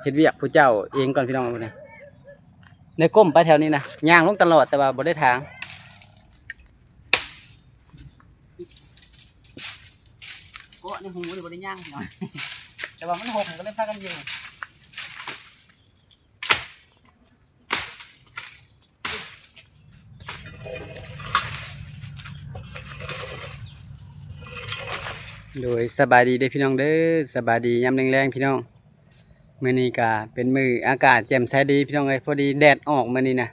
ເຮັດວຽກຜູ້ເຈົ້າເອງກ່ອນພີ່ນ້ອງ. ໄດ້ກົ້ມໄປແຖວນີ້ນະ ຍ່າງລົງຕະຫຼອດ ແຕ່ວ່າບໍ່ໄດ້ຖາງ. ເກາະໃນຮູນີ້ບໍ່ໄດ້ຍ່າງພີ່ນ້ອງ ແຕ່ວ່າມັນຫົກກໍເລີຍພາກັນຢູ່. ໂດຍ ສະບາຍດີເດີພີ່ນ້ອງເດີ ສະບາຍດີຍາມແລງໆພີ່ນ້ອງ. ມື້ນີ້ກະເປັນມື້ອາກາດແຈ່ມໃສດີພີ່ນ້ອງເອີຍ ພໍດີແດດອອກມື້ນີ້ນະ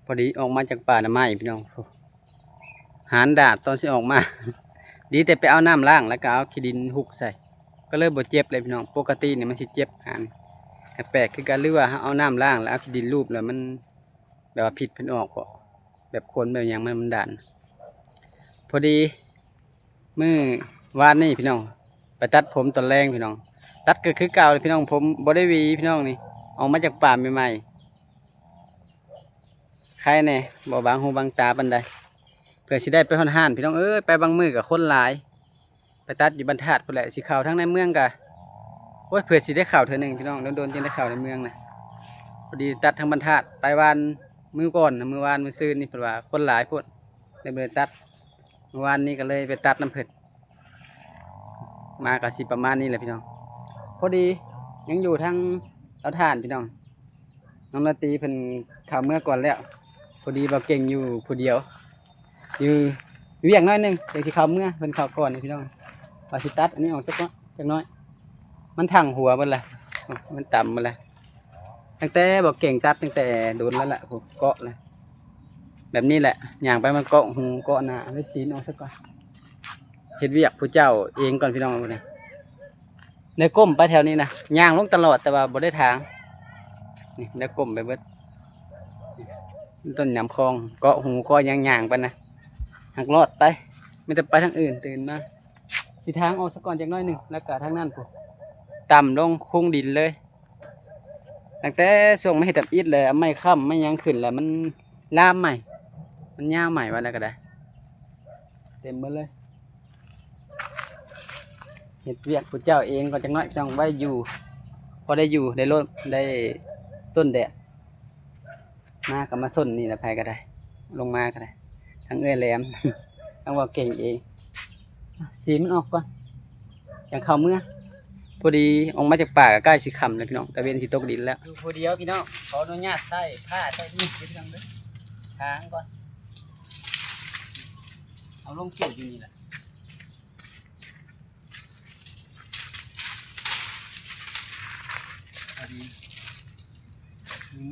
ພໍດີອອກມາຈາກປ່າໜໍ່ໄມ້ພີ່ນ້ອງ. ຫານດາດຕອນຊິອອກມາ ດີແຕ່ໄປເອົານ້ຳລ້າງ ແລ້ວກໍເອົາຂີ້ດິນຮຸກໃສ່ ກໍເລີຍບໍ່ເຈັບເລີຍພີ່ນ້ອງ. ປົກກະຕິນີ້ມັນຊິເຈັບຫານ ແປກໆຄືກັນ ຫຼືວ່າເຮົາເອົານ້ຳລ້າງ ແລ້ວເອົາຂີ້ດິນລູບ ແລ້ວມັນແບບວ່າພິດເພິ່ນອອກບໍ ແບບຂົນແບບຫຍັງມັນ ມັນດາດ. ພໍດີມື້ວານນີ້ພີ່ນ້ອງ ໄປຕັດຜົມຕອນແລງພີ່ນ້ອງ ຕັດກໍຄືເກົ່າພີ່ນ້ອງ ຜົມບໍ່ໄດ້ຫວີພີ່ນ້ອງ. ນີ້ອອກມາຈາກປ່າໃໝ່ໆ ໄຄແດ່ ບໍ່ບັງຫູບັງຕາປານໃດ ເພື່ອຊິໄດ້ໄປຮອດຮ້ານພີ່ນ້ອງເອີຍ. ໄປບາງມື້ກໍຄົນຫຼາຍ ໄປຕັດຢູ່ບ້ານທາດພຸ້ນແຫຼະ ຊິເຂົ້າທາງໃນເມືອງກະ ໂອ້ຍ ເພື່ອຊິໄດ້ເຂົ້າເທື່ອໜຶ່ງພີ່ນ້ອງ ດົນໆຈຶ່ງໄດ້ເຂົ້າໃນເມືອງນະ. ພໍດີຕັດທາງບ້ານທາດ ໄປວານມື້ກ່ອນນະ ມື້ວານມື້ຊືນນີ້ ເພິ່ນວ່າຄົນຫຼາຍໂພດ ເລີຍບໍ່ໄດ້ຕັດ. ມື້ວານນີ້ກໍເລີຍໄປຕັດນຳເພິ່ນ ມາກໍຊິປະມານນີ້ແຫຼະພີ່ນ້ອງ. ພໍດີຍັງຢູ່ທາງເຕົາຖ່ານພີ່ນ້ອງ ນ້ອງລາຕີເພິ່ນເຂົ້າເມືອກ່ອນແລ້ວ. ພໍດີບ່າວເກັ່ງຢູ່ຜູ້ດຽວ ຢູ່ວຽກໜ້ອຍໜຶ່ງ ຈັ່ງຊິເຂົ້າເມືອ ເພິ່ນເຂົ້າກ່ອນນີ້ພີ່ນ້ອງ. ວ່າຊິຕັດອັນນີ້ອອກຈັກໜ້ອຍ ຈັກໜ້ອຍ ມັນທັ່ງຫົວເບິດລະ ມັນຕຳເບິດລະ. ຕັ້ງແຕ່ບ່າວເກັ່ງຕັດຕັ້ງແຕ່ດົນແລ້ວລະ ໂອ້ ເກາະລະ ແບບນີ້ແຫຼະ ຍ່າງໄປມັນເກາະຫູເກາະໜ້າ ເລີຍຊີ້ນອອກຊະກ່ອນ. ເຮັດວຽກຜູ້ເຈົ້າເອງກ່ອນພີ່ນ້ອງ. ໄດ້ກົ້ມໄປແຖວນີ້ນະ ຍ່າງລົງຕະຫຼອດ ແຕ່ວ່າບໍ່ໄດ້ຖາງ. ນີ້ໄດ້ກົ້ມໄປເບິດ ຕົ້ນຍາມຄອງ ເກາະຫູເກາະຫຍັງ ຍ່າງໄປນະ ຫາກລອດໄປ ມີແຕ່ໄປທາງອື່ນ. ຕື່ນມາຊິຖາງອອກສາກ່ອນຈັກໜ້ອຍໜຶ່ງ ແລ້ວກະທາງນັ້ນພຸ້ນ ຕ່ຳລົງຄຸງດິນເລີຍ. ຕັ້ງແຕ່ຊ່ວງມາເຮັດທຳອິດແລ້ວ ເອົາໄມ້ຄ້ຳໄມ້ຫຍັງຂຶ້ນແລ້ວ ມັນລາມໃໝ່ ມັນຍາວໃໝ່ ວ່າແນວໃດກໍໄດ້ ເຕັມເບິດເລີຍ. ເຮັດວຽກຜູ້ເຈົ້າເອງກ່ອນຈັກໜ້ອຍ ຕ້ອງໄວ້ຢູ່ ພໍໄດ້ຢູ່ໄດ້ລົມໄດ້ຊົນແດດ. ມາກໍມາຊົນນີ້ແຫຼະ ໃຜກໍໄດ້ ລົງມາກໍໄດ້ ທັງເອື້ອຍແຫຼມ ທັງບ່າວເກັ່ງເອງ. ສີມັນອອກກ່ອນ ຈັ່ງເຂົ້າເມືອ. ພໍດີອອກມາຈາກປ່າກໍໃກ້ຊິຄ່ຳແລ້ວພີ່ນ້ອງ ຕາເວັນຊິຕົກດິນແລ້ວ. ຢູ່ຜູ້ດຽວພີ່ນ້ອງ ຂໍອະນຸຍາດໃຊ້ຜ້າໃຊ້ມີດເດີພີ່ນ້ອງເດີ ທາງກ່ອນ ເອົາລົງຈູດຢູ່ນີ້ແຫຼະ. ພໍດີ ມີ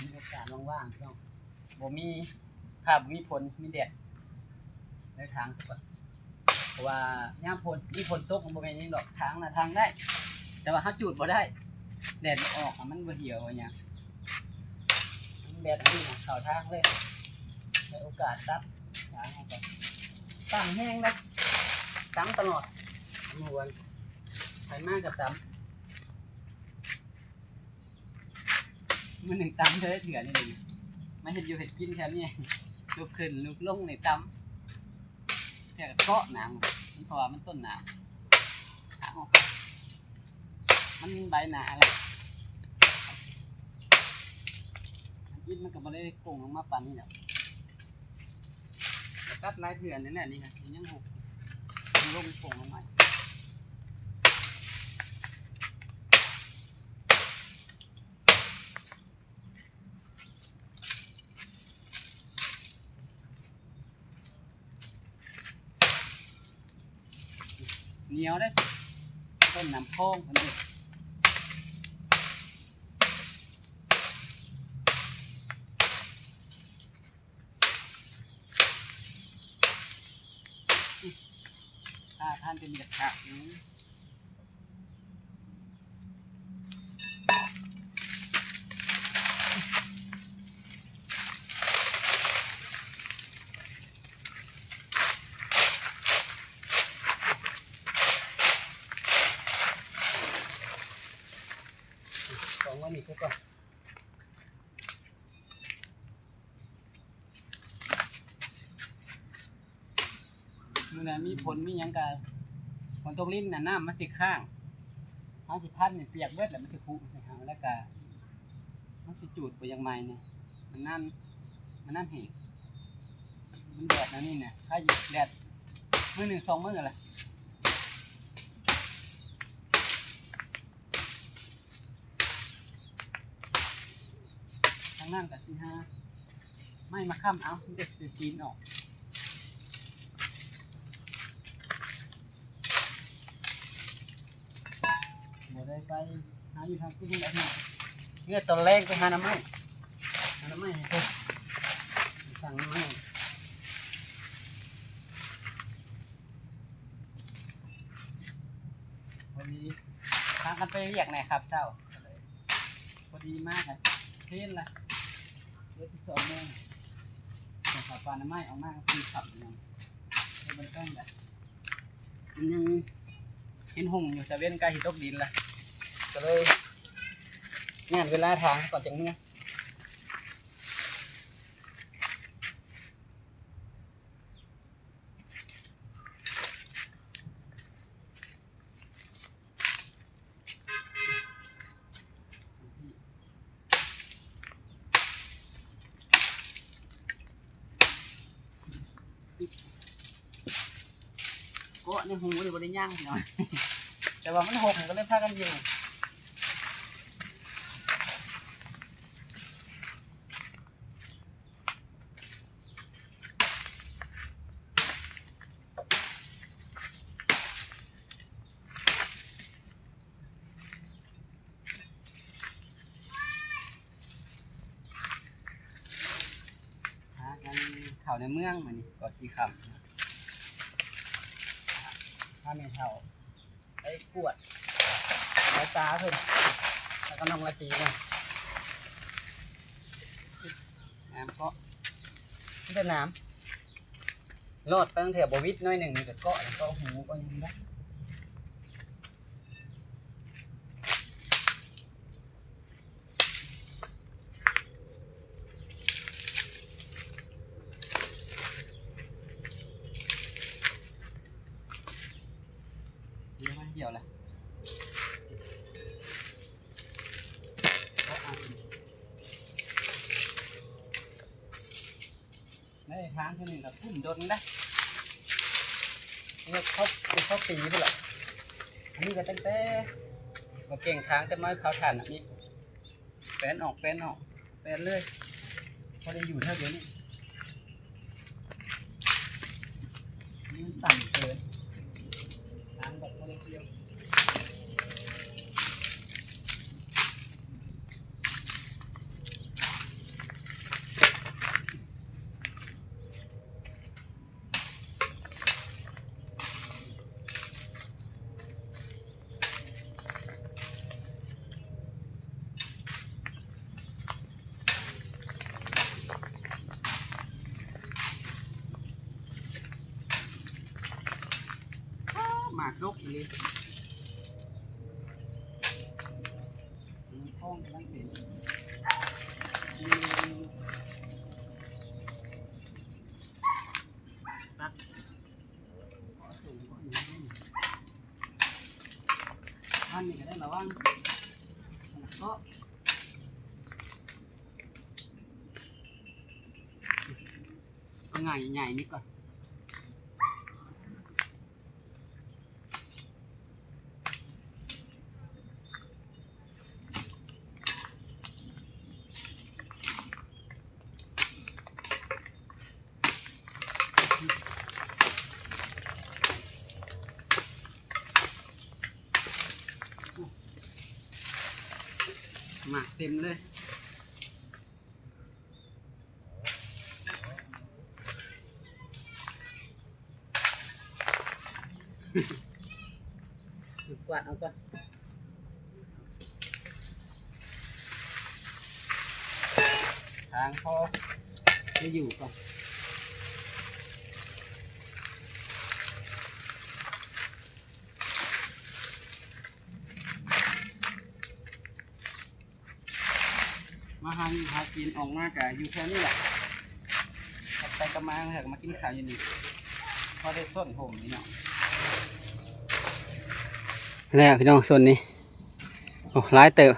ມີໂອກາດວ່າງໆ ພີ່ນ້ອງ ບໍ່ມີ ຖ້າບໍ່ມີຝົນ ມີແດດ ໄດ້ຖາງຊະກ່ອນ. ເພາະວ່າຍາມຝົນ ມີຝົນຕົກ ມັນບໍ່ແມ່ນຫຍັງດອກ ຖາງນະຖາງໄດ້ ແຕ່ວ່າເຮົາຈູດບໍ່ໄດ້ ແດດມັນອອກ ມັນບໍ່ດຽວຫຍັງ. ແດດອັນນີ້ນະ ເຂົ້າທາງເລີຍ ໃຫ້ໂອກາດຕັດທາງໃຫ້ກ່ອນ. ຕຳແຮງນະ ຕຳຕະຫຼອດ ມື້ວານ ໃຜມາກໍຕຳ. ມື້ໜຶ່ງຕຳເທື່ອ ເທື່ອນີ້ ມາເຮັດຢູ່ເຮັດກິນແຖວນີ້ ລຸກຂຶ້ນລຸກລົງນີ້ຕຳ ແຕ່ກໍເກາະໜາງ ເພາະວ່າມັນຕົ້ນໜາງ ຫາກອອກ ມັນໃບໜາແລ້ວ ມັນອິດ ມັນກໍບໍ່ໄດ້ໂກ່ງລົງມາປານນີ້ດອກ. ແລ້ວຕັດຫຼາຍເທື່ອນີ້ແຫຼະ ນີ້ນະ ມັນຍັງຫົກ ມັນລົງໂປ່ງລົງມາ. ໜຽວເດ້ ຕົ້ນນ້ຳຂອງເພິ່ນເດ້. ຖ້າທ່ານຈະມີກະທະ ອືມ ສອງອັນນີ້ຊະກ່ອນ. ມື້ໃດມີຝົນມີຫຍັງກະ ຝົນຕົກລິນນະ ນ້ຳມັນຊິຄ້າງ ເຮົ ເຮົາຊິພັນໃຫ້ປຽກເບິດ ແລ້ວມັນຊິຜຸໃສ່ເຮົາ ແລ້ວກະມັນຊິຈູດບໍ່ຢາກໄໝ້ນີ້ ມັນນານ ມັນນານແຫ້ງ ມັນແດດແນວນີ້ນະ ໃຄຢູ່ແດດ ມື້ໜຶ່ງສອງມື້ລະ. ທາງນັ້ນກະຊິຫາໄມ້ມາຄ້ຳເອົາ ມັນຈະຊິຊີ້ນອອກ. ບໍ່ໄດ້ໄປຫາຢູ່ຫາກິນແລ້ວເນາະ ເມື່ອຕອນແລງໄປຫາໜໍ່ໄມ້ ຫາໜໍ່ໄມ້ໃຫ້ເພິ່ນ ສັ່ງໜໍ່ໄມ້ ພໍດີພາກັນໄປວຽກແດ່ ຄັບເຊົ້າ ພໍດີມາກະເພນລະ ເວລາສິບສອງໂມງ ເຂົ້າປ່າໜໍ່ໄມ້ອອກມາກະຄືຄັບ ຍັງບໍ່ໄດ້ແປ້ງລະ ມັນຍັງເຫັນຮຸ່ງຢູ່ ຕາເວັນໃກ້ຊິຕົກດິນລະ ກະເລີຍຍ່ານເວລາທາງກ່ອນຈັ່ງເມືອ. ເກາະໃນຫູນີ້ບໍ່ໄດ້ຍ່າງພີ່ນ້ອງ ແຕ່ວ່າມັນຫົກກໍເລີຍພາກັນຢູ່. ຫາກັນເຂົ້າໃນເມືອງມື້ນີ້ ກໍຊິຄ່ຳ ພາແມ່ເຖົ້າໄປກວດສາຍຕາເພິ່ນ ແລ້ວກໍນ້ອງລາຕີເພິ່ນ ນ້ຳເກາະ ມີແຕ່ນ້ຳ ລອດໄປຕັ້ງແຖວບໍ່ວິດໜ້ອຍໜຶ່ງ ມີແຕ່ເກາະ ເກາະຫູ ເກາະຫຍັງໄດ້. ດຽວມັນຫ່ຽວລະ ໄດ້ທາງເທື່ອໜຶ່ງກໍພຸ້ນດົນໄດ໋ ເຮັດຄົບ ເຮັດຄົບປີພຸ້ນລະ. ອັນນີ້ກໍຕັ້ງແຕ່ບໍ່ເກັ່ງທາງ ແຕ່ມາເຜົາຖ່ານນະ ມີແປນອອກ ແປນອອກ ແປນເລື້ອຍ ພໍໄດ້ຢູ່ແຖວດຽວນີ້. ມັນຕັນເກີນ ທາງແບບບໍ່ໄດ້ທ່ຽວ ໝາກດົກອີ່ຫຼີ ຂອງກຳລັງເປັນ ຕັດ ອັນນີ້ກໍໄດ້ລະວັງ ເກາະ ເອົາງ່າຍໃຫຍ່ນີ້ກ່ອນ. ໝາກເຕັມເລີຍ ກວາດເອົາກ່ອນ. ທາງພໍໄດ້ຢູ່ກ່ອນ. ມາຫາຢູ່ຫາກິນ ອອກມາກະຢູ່ແຖວນີ້ແຫຼະ ກັບໄປກັບມາ ແລ້ວກະມາກິນເຂົ້າຢູ່ນີ້ ພໍໄດ້ຊົນຮົ່ມນີ້ເນາະ. ແລ້ວພີ່ນ້ອງ ຊົນນີ້ ໂອ້ ຫຼາຍເຕີບ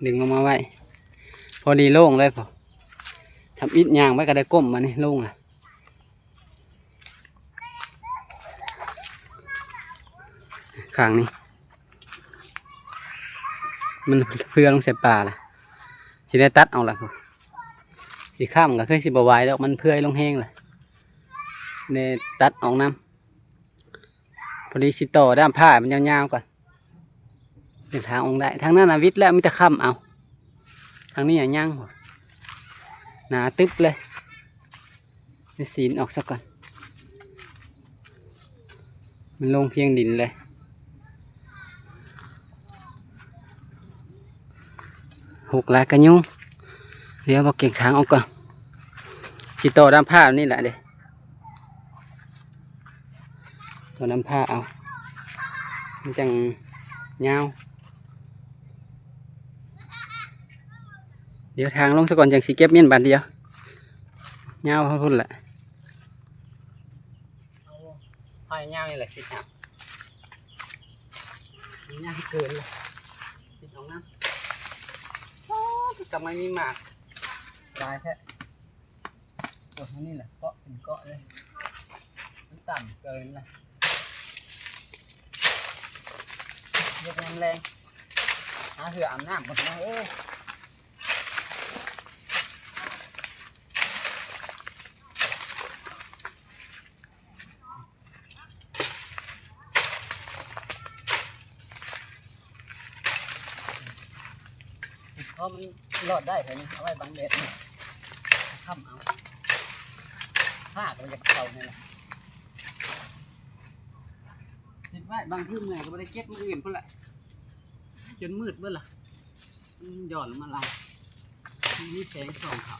ດຶງລົງມາໄວ້ ພໍດີໂລ່ງເລີຍ. ທຳອິດຍ່າງໄປກໍໄດ້ກົ້ມ ບາດນີ້ໂລ່ງລະ. ຂ້າງນີ້ມັນເຟືອລົງໃສ່ປ່າລະ ຊິໄດ້ຕັດເອົາລະ. ຊິຄ້ຳກໍຄືຊິບໍ່ໄຫວດອກ ມັນເຟືອລົງແຮງລະ ໄດ້ຕັດອອກນຳ. ພໍດີຊິຕໍ່ດ້າມພ້າມັນຍາວໆກ່ອນ ເປັນທາງອອກໄດ້. ທາງນັ້ນນະວິດແລ້ວ ມີແຕ່ຄ້ຳເອົາ ທາງນີ້ຍັງ ໜາຕຶບເລີຍ. ໄດ້ສີນອອກຊະກ່ອນ ມັນລົງພຽງດິນເລີຍ. ຫົກຫຼາຍກະຍຸງ ດຽວບໍ່ເກັ່ງທາງອອກກ່ອນ. ຊິຕໍ່ດ້າມພ້ານີ້ແຫຼະເດ້ ຕໍ່ດ້າມພ້າເອົາ ມັນຈັ່ງຍາວ. ດຽວທາງລົງຊະກ່ອນ ຈັ່ງຊິເກັບມ້ຽນບາດດຽວ ຍາວເທົ່າພຸ້ນແຫຼະ. ເອົາໄມ້ຍາວນີ້ແຫຼະ ຊິດເອົາ ມັນຍາວເກີນລະ ຊິດອອກນຳ. ໂອ້ ກຳໄມ້ມີໝາກຫຼາຍແທ້. ໂອ້ ອັນນີ້ແຫຼະ ເກາະເປັນເກາະເລີຍ ມັນຕ່ຳເກີນລະ. ເຮັດຍາມແລງ ຫາເຫື່ອອາບນ້ຳກ່ອນເນາະ. ໂອ້ ພໍມັນລອດໄດ້ແຖວນີ້ ເອົາໄວ້ບັງແດດ ຄ້ຳເອົາ ຜ້າກໍຢາກເຂົ້ານີ້ແຫຼະ. ຊິດໄວ້ ບາງທີເມື່ອຍກໍບໍ່ໄດ້ເກັບມື້ອື່ນພຸ້ນລະ ຈົນມືດເບິດລະ. ມັນຢ່ອນລົງມາຫຼາຍ ມີແສງສ່ອງເຂົ້າ.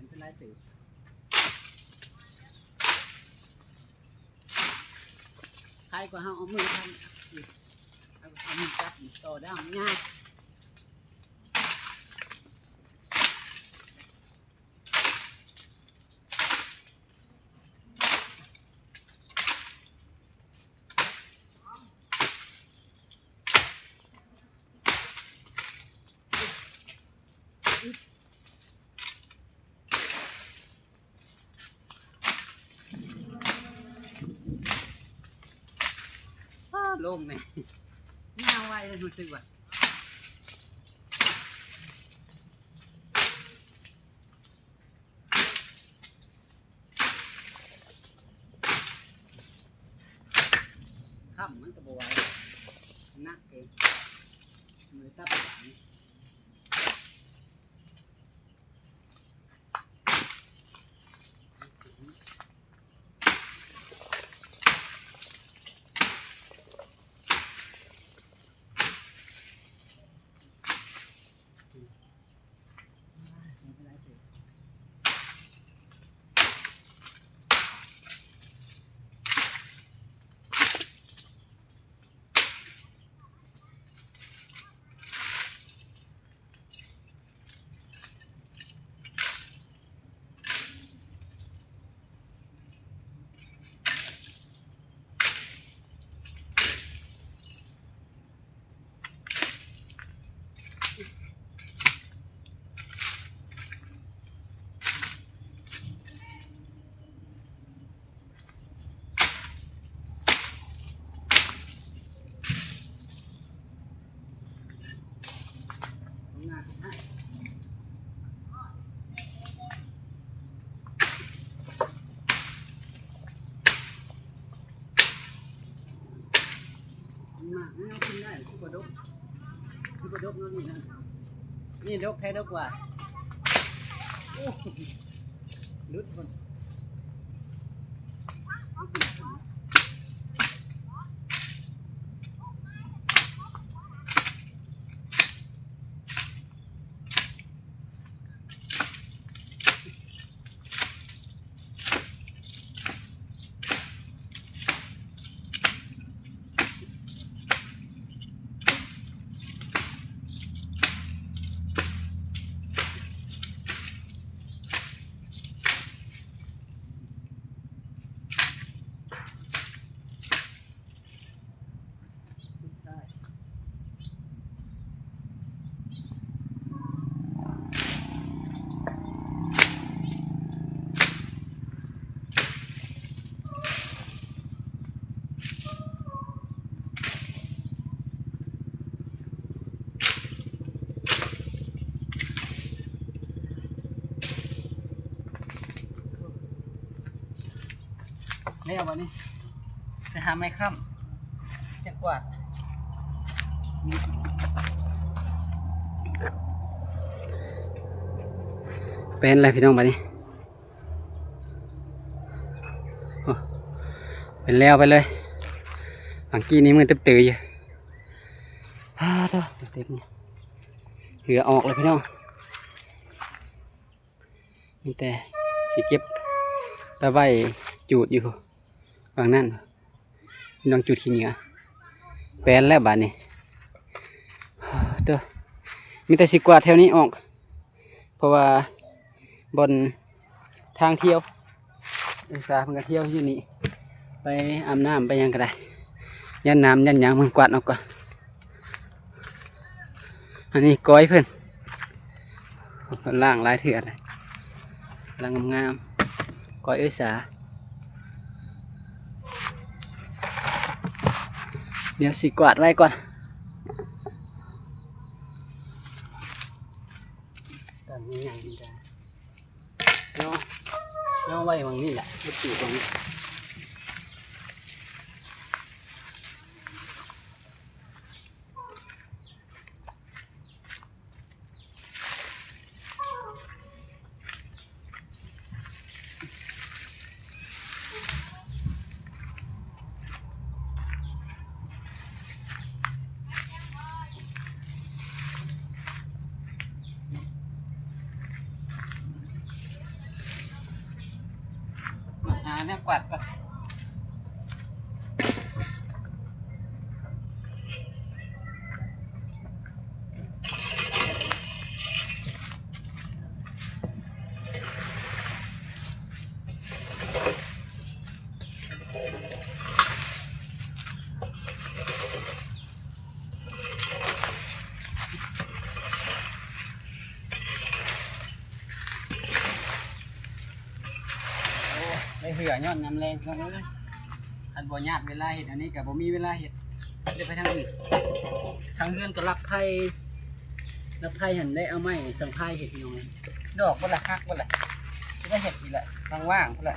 ເປັນຫຼາຍເຕີບ ໃຄກວ່າເຮົາເອົາມືທຳ ເອົາມືຈັບຕໍ່ດ້າມຍາວ. ອ້າ ໂລ່ງແນ່ ຍາວໄວເລີຍ ຮູ້ສຶກວ່າ ຄ້ຳມັນກໍບໍ່ໄຫວ ໜັກເກີນ ເມື່ອຍຕັບຫລັງ. ໝາກແນວກິນໄດ້ ຄືບໍ່ດົກ ຄືບໍ່ດົກເນາະນີ້ນະ ນີ້ດົກແທ້ດົກວ່າ ໂອ້ ຫຼຸດພຸ້ນ. ເ ແລ້ວບັດນີ້ ໄປຫາໄມ້ຄ້ຳ ຈະກວາດ ແປນແລ້ວພີ່ນ້ອງບັດນີ້ ໂອ້ ເປັນແລ້ວໄປເລີຍ. ບາງກີ້ນີ້ມືດຕຶບຕື້ຢູ່ ອາ ໂທ້ ເຕັມນີ້ ເຫື່ອອອກແລ້ວພີ່ນ້ອງ. ມີແຕ່ຊິເກັບໄປໄວ້ຈູດຢູ່ຝັ່ງນັ້ນ ນ້ອງຈູດຂີ້ເຫຍື້ອ ແປນແລ້ວບາດນີ້ ໂທ້ ມີແຕ່ຊິກວາດແຖວນີ້ອອກ ເພາະວ່າບ່ອນທາງທ່ຽວ ອຸດສາເພິ່ນກໍທ່ຽວຢູ່ນີ້ ໄປອາບນ້ຳໄປຫຍັງກໍໄດ້ ຢ້ານນ້ຳຢ້ານຫຍັງ ມັນກວາດອອກກ່ອນ. ອັນນີ້ກ້ອຍເພິ່ນ ເພິ່ນລ້າງຫຼາຍເທື່ອແລ້ວ ກຳລັງງາມໆ ກ້ອຍເອື້ອຍສາ. ດຽວຊິກວາດໄວ້ກ່ອນ ຕັ້ງໃຫຍ່ໆ ນີ້ກະ ເນາະ ເນາະ ໄວ້ໝ່ອງນີ້ແຫຼະ ໄວ້ປູກໝ່ອງນີ້. ຫາແນວກວາດກ່ອນ ໂອ້ ໄດ້ເຫື່ອຍ້ອນຍາມແລງ ພີ່ນ້ອງເອີຍ. ຄັນບໍ່ຍາດເວລາເຮັດອັນນີ້ກໍບໍ່ມີເວລາເຮັດ ໄດ້ໄປທາງອື່ນ. ທາງເຮືອນກໍລັກໄຜ່ ລັກໄຜ່ຫັ້ນ ໄດ້ເອົາໄມ້ສັງໄພເຮັດ ພີ່ນ້ອງເອີຍ. ດອກເບິດລະ ຫັກເບິດລະ ຊິໄດ້ເຮັດອີກລະ ທາງວ່າງພຸ້ນລະ.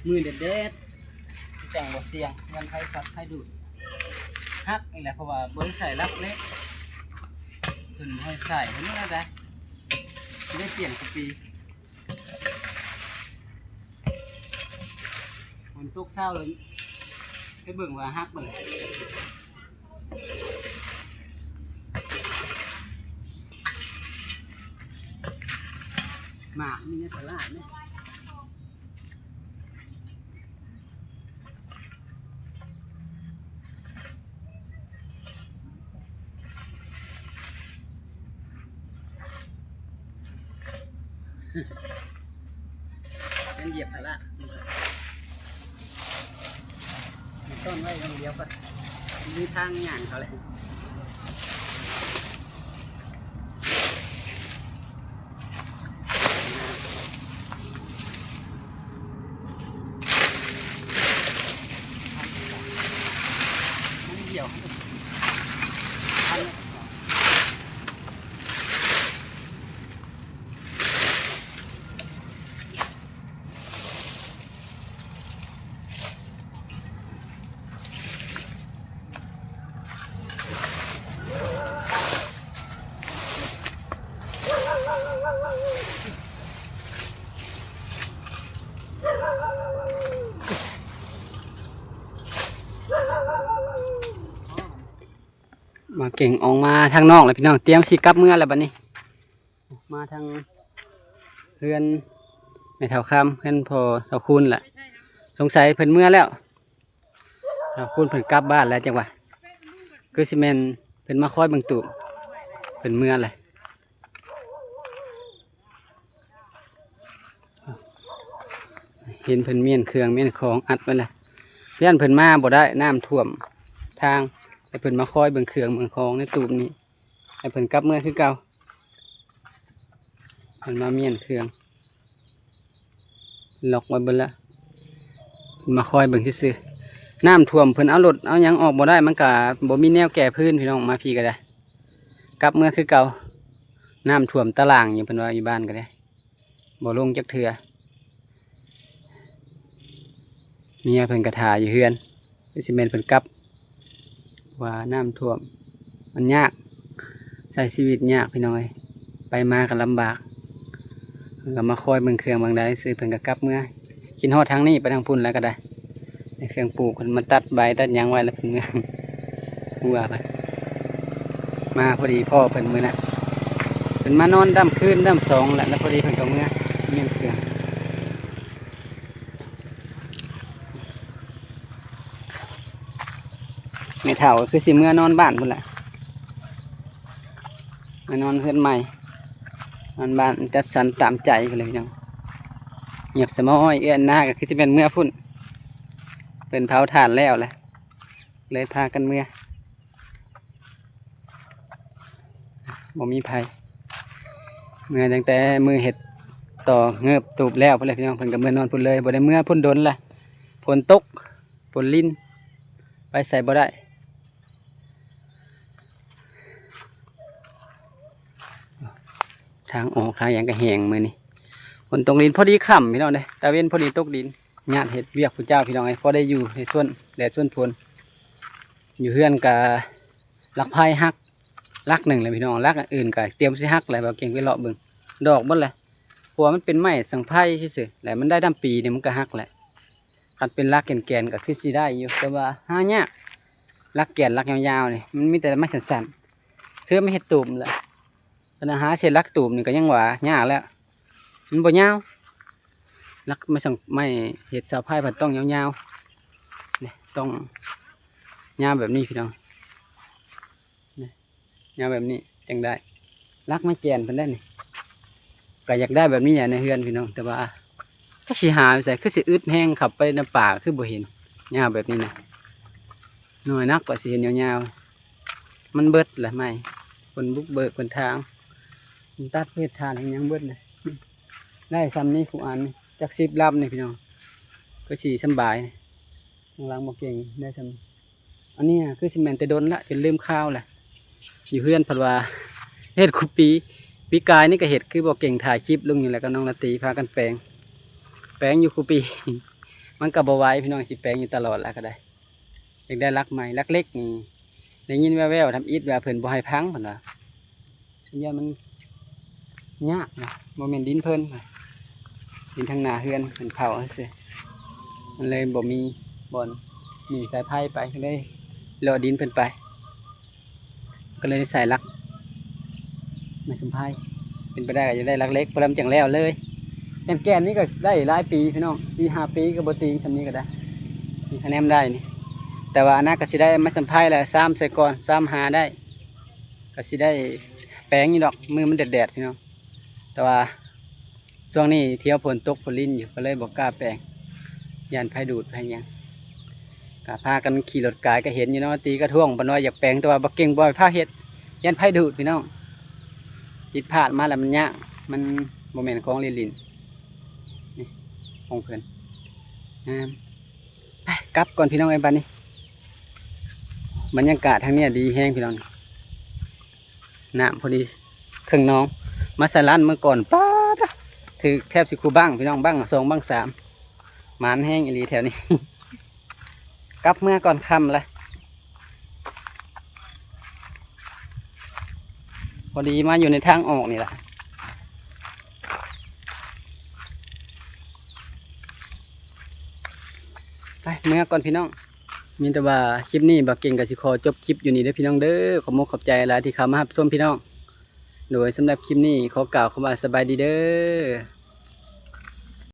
ມື້ແດດໆ ຈັ່ງບໍ່ສ່ຽງ ຢ້ານໄຟຊັອດໄຟດູດ ຫັກນີ້ແຫຼະ ເພາະວ່າບໍ່ໄດ້ໃສ່ຫຼັກເຫຼັກ ເພິ່ນບໍ່ໃຫ້ໃສ່ ເພິ່ນວ່າໄດ້ ຊິໄດ້ປ່ຽນທຸກປີ. ຝົນຕົກເຊົ້າເລີຍ ໄປເບິ່ງວ່າຫັກເບິດແລ້ວ. ໝາກມີໃນຕະຫຼາດເນາະ. ມັນຢຽບພາລະ ມັນຕ້ອນໄວ້ຢ່າງດຽວກໍມີທາງຍ່າງເຂົາແຫຼະ. ມາເກັ່ງອອກມາທາງນອກແລ້ວພີ່ນ້ອງ ຕຽມຊິກັບເມືອແລ້ວບັດນີ້. ມາທາງເຮືອນແມ່ເຖົ້າຄຳ ເຮືອນພໍ່ເຖົ້າຄູນແຫຼະ ສົງໄສເພິ່ນເມືອແລ້ວ. ເຖົ້າຄູນເພິ່ນກັບບ້ານແລ້ວຈັງຫວະ ຄືຊິແມ່ນເພິ່ນມາຄອຍເບິ່ງຕູບ ເພິ່ນເມືອແລ້ວ. ເຫັນເພິ່ນມ້ຽນເຄື່ອງມ້ຽນຂອງອັດໄວ້ແລ້ວ ຢ້ານເພິ່ນມາບໍ່ໄດ້ ນ້ຳຖ້ວມທາງ ໃຫ້ເພິ່ນມາຄອຍເບິ່ງເຄື່ອງເບິ່ງຂອງໃນຕູບນີ້ ໃຫ້ເພິ່ນກັບເມືອຄືເກົ່າ. ເພິ່ນມາມ້ຽນເຄື່ອງ ລັອກໄວ້ເບິດລະ ເພິ່ນມາຄອຍເບິ່ງຊື່ໆ. ນ້ຳຖ້ວມເພິ່ນເອົາລົດເອົາຫຍັງອອກບໍ່ໄດ້ ມັນກະບໍ່ມີແນວແກ່ພື້ນ ພີ່ນ້ອງ. ມາພີ້ກະໄດ້ ກັບເມືອຄືເກົ່າ. ນ້ຳຖ້ວມຕາລ່າງຢູ່ ເພິ່ນວ່າຢູ່ບ້ານກະໄດ້ ບໍ່ລົງຈັກເທື່ອ. ເມຍເພິ່ນກໍຖ້າຢູ່ເຮືອນ ຄືຊິແມ່ນເພິ່ນກັບ ວ່ານ້ຳຖ້ວມ ມັນຍາກ ໃຊ້ຊີວິດຍາກພີ່ນ້ອງເອີຍ ໄປມາກໍລຳບາກ. ເພິ່ນກໍມາຄອຍເບິ່ງເຄື່ອງເບິ່ງໃດຊື່ ເພິ່ນກໍກັບເມືອ. ຄິດຮອດທາງນີ້ໄປທາງພຸ້ນແລ້ວກໍໄດ້ ໃນເຄື່ອງປູກ ເພິ່ນມາຕັດໃບຕັດຫຍັງໄວ້ແລ້ວເພິ່ນເມືອ ຫົວໄປ. ມາພໍດີພໍ້ເພິ່ນມື້ນັ້ນ ເພິ່ນມານອນດຳຄືນດຳສອງແຫຼະ ແລ້ວພໍດີເພິ່ນກໍເມືອ ແມ່ນເຄື່ອງ. ແມ່ເຖົ້າກໍຄືຊິເມືອນອນບ້ານພຸ້ນແຫຼະ ມານອນເຮືອນໃໝ່ ນອນບ້ານຈັດສັນຕາມໃຈເພິ່ນເລີຍພີ່ນ້ອງ. ງຽບສະໝອຍ ເອື້ອຍອັນນາກໍຄືຊິແມ່ນເມືອພຸ້ນ ເພິ່ນເຜົາຖ່ານແລ້ວແຫຼະ ເລີຍພາກັນເມືອ. ບໍ່ມີໃຜ ເມືອຕັ້ງແຕ່ມື້ເຮັດຕໍ່ເງີບຕູບແລ້ວພຸ້ນແຫຼະພີ່ນ້ອງ. ເພິ່ນກໍເມືອນອນພຸ້ນເລີຍ ບໍ່ໄດ້ເມືອພຸ້ນດົນລະ ຝົນຕົກ ຝົນລິນ ໄປໃສບໍ່ໄດ້. ທາງອອກທາງຫຍັງກໍແຫ້ງມື້ນີ້ ຝົນຕົກລິນ ພໍດີຄ່ຳພີ່ນ້ອງເດ້ ຕາເວັນພໍດີຕົກດິນ. ຍາດເຮັດວຽກຜູ້ເຈົ້າພີ່ນ້ອງເອີຍ ພໍໄດ້ຢູ່ໃນສວນແດດສວນຝົນ. ຢູ່ເຮືອນກະຫຼັກໄຜ່ຫັກຫຼັກໜຶ່ງແຫຼະພີ່ນ້ອງ ຫຼັກອື່ນກະຕຽມຊິຫັກແຫຼະ. ບ່າວເກັ່ງໄປເລາະເບິ່ງ ດອກເບິດແຫຼະ ເພາະວ່າມັນເປັນໄມ້ສັງໄພຊື່ໆ ແລະມັນໄດ້ດຳປີນີ້ມັນກະຫັກແຫຼະ. ຄັນເປັນຫຼັກແກ່ນໆ ກະຄືຊິໄດ້ຢູ່ ແຕ່ວ່າຫາຍາກ ຫຼັກແກ່ນຫຼັກຍາວໆ ນີ້ ມັນມີແຕ່ໄມ້ສັ້ນໆ ຄືໄມ້ເຮັດຕູບແຫຼະ. ຄັນຫາເສດຫຼັກຕູບນີ້ກໍຍັງວ່າຍາກແລ້ວ ມັນບໍ່ຍາວ. ຫຼັກໄມ້ສັງ ໄມ້ເຮັດເສົາໄຟພັດຕ້ອງຍາວໆ ນີ້ ຕ້ອງຍາວແບບນີ້ພີ່ນ້ອງ ນີ້ ຍາວແບບນີ້ຈັ່ງໄດ້. ຫຼັກໄມ້ແກ່ນເພິ່ນໄດ້ນີ້ ກໍຢາກໄດ້ແບບນີ້ແຫຼະໃນເຮືອນພີ່ນ້ອງ ແຕ່ວ່າຈັກຊິຫາຢູ່ໃສ ຄືຊິອຶດແຮງ ເຂົ້າໄປໃນປ່າຄືບໍ່ເຫັນ ຍາວແບບນີ້ນະ. ໜ້ອຍນັກກວ່າຊິເຫັນຍາວໆ ມັນເບິດແຫຼະໄມ້ ເພິ່ນບຸກເບີກເພິ່ນຖາງ ເພິ່ນຕັດເຮັດຖ່ານເຮັດຫຍັງເບິດແຫຼະ. ໄດ້ຊ່ຳນີ້ຜູ້ອັນນີ້ ຈັກສິບລຳນີ້ພີ່ນ້ອງ ຄືຊິສຳບາຍ. ຂ້າງຫຼັງບໍ່ເກັ່ງໄດ້ຊ່ຳນີ້ ອັນນີ້ຄືຊິແມ່ນແຕ່ດົນລະ ຈົນລືມຄາວແຫຼະ. ຢູ່ເຮືອນພັດວ່າເຮັດຄູ່ປີ ປີກາຍນີ້ກໍເຮັດ ຄືບໍ່ເກັ່ງຖ່າຍຄລິບລົງຢູ່ແຫຼະ ກັບນ້ອງລາຕີພາກັນແປງ ແປງຢູ່ຄູ່ປີ. ມັນກໍບໍ່ໄຫວພີ່ນ້ອງ ຊິແປງຢູ່ຕະຫຼອດລະກໍໄດ້. ຢາກໄດ້ຫຼັກໃໝ່ ຫຼັກເຫຼັກນີ້ ໄດ້ຍິນແວ່ວໆ ທຳອິດວ່າເພິ່ນບໍ່ໃຫ້ພັງ ເພິ່ນວ່າ ສັນຍານມັນຍາກນະ ບໍ່ແມ່ນດິນເພິ່ນ ດິນທາງໜ້າເຮືອນເພິ່ນເຜົາຊື່ ມັນເລີຍບໍ່ມີບ່ອນໜີສາຍໄຟໄປ ກໍເລີຍເລາະດິນເພິ່ນໄປ ກໍເລີຍໄດ້ໃສ່ຫຼັກໄມ້ສຳໄພ. ເປັນໄປໄດ້ກໍຢາກໄດ້ຫຼັກເຫຼັກ ເພາະລະມັນຈັ່ງແລ້ວເລີຍ. ແກ່ນໆ ນີ້ກໍໄດ້ຫຼາຍປີພີ່ນ້ອງ ສີ່ຫ້າປີກໍບໍ່ຕີງ ຊ່ຳນີ້ກໍໄດ້ ນີ້ຄະແນນໄດ້ນີ້. ແຕ່ວ່າອັນນັ້ນກໍຊິໄດ້ໄມ້ສຳໄພແຫຼະ ຊາມໃສ່ກ່ອນ ຊາມຫາໄດ້ ກໍຊິໄດ້ແປງຢູ່ດອກ ມື້ມັນແດດໆ ພີ່ນ້ອງ. ແຕ່ວ່າຊ່ວງນີ້ທ່ຽວຝົນຕົກຝົນລິນຢູ່ ກໍເລີຍບໍ່ກ້າແປງ ຢ້ານໄຟດູດໄຟຫຍັງ. ກໍພາກັນຂີ່ລົດກາຍ ກໍເຫັນຢູ່ເນາະ ຕີກະທ້ວງເພິ່ນວ່າຢາກແປງ ແຕ່ວ່າບໍ່ເກັ່ງ ບໍ່ໃຫ້ພາເຮັດ ຢ້ານໄຟດູດພີ່ນ້ອງ. ຜິດພາດມາແລ້ວມັນຍາກ ມັນບໍ່ແມ່ນຂອງຫຼິ້ນໆ ນີ້ຂອງເພິ່ນ ງາມ. ໄປກັບກ່ອນພີ່ນ້ອງເອີຍ ບັດນີ້ ບັນຍາກາດທາງນີ້ດີແຮງພີ່ນ້ອງ ນ້ຳພໍດີເຄິ່ງໜອງ. ມາສະຫຼັນມື້ກ່ອນ ປາດ ຖືກແທບຊິຄູ່ບັ້ງພີ່ນ້ອງ ບັ້ງສອງບັ້ງສາມ ໝານແຮງອີ່ຫຼີແຖວນີ້. ກັບເມືອກ່ອນ ຄ່ຳລະ ພໍດີມາຢູ່ໃນທາງອອກນີ້ລະ. ໄປເມືອກ່ອນພີ່ນ້ອງ. ມີແຕ່ວ່າຄລິບນີ້ບ່າວເກັ່ງກໍຊິຂໍຈົບຄລິບຢູ່ນີ້ເດີພີ່ນ້ອງເດີ. ຂອບມຸກຂອບໃຈຫຼາຍທີ່ເຂົ້າມາຮັບຊົມພີ່ນ້ອງ. ໂດຍ ສຳລັບຄລິບນີ້ຂໍກ່າວຄຳວ່າສະບາຍດີເດີ.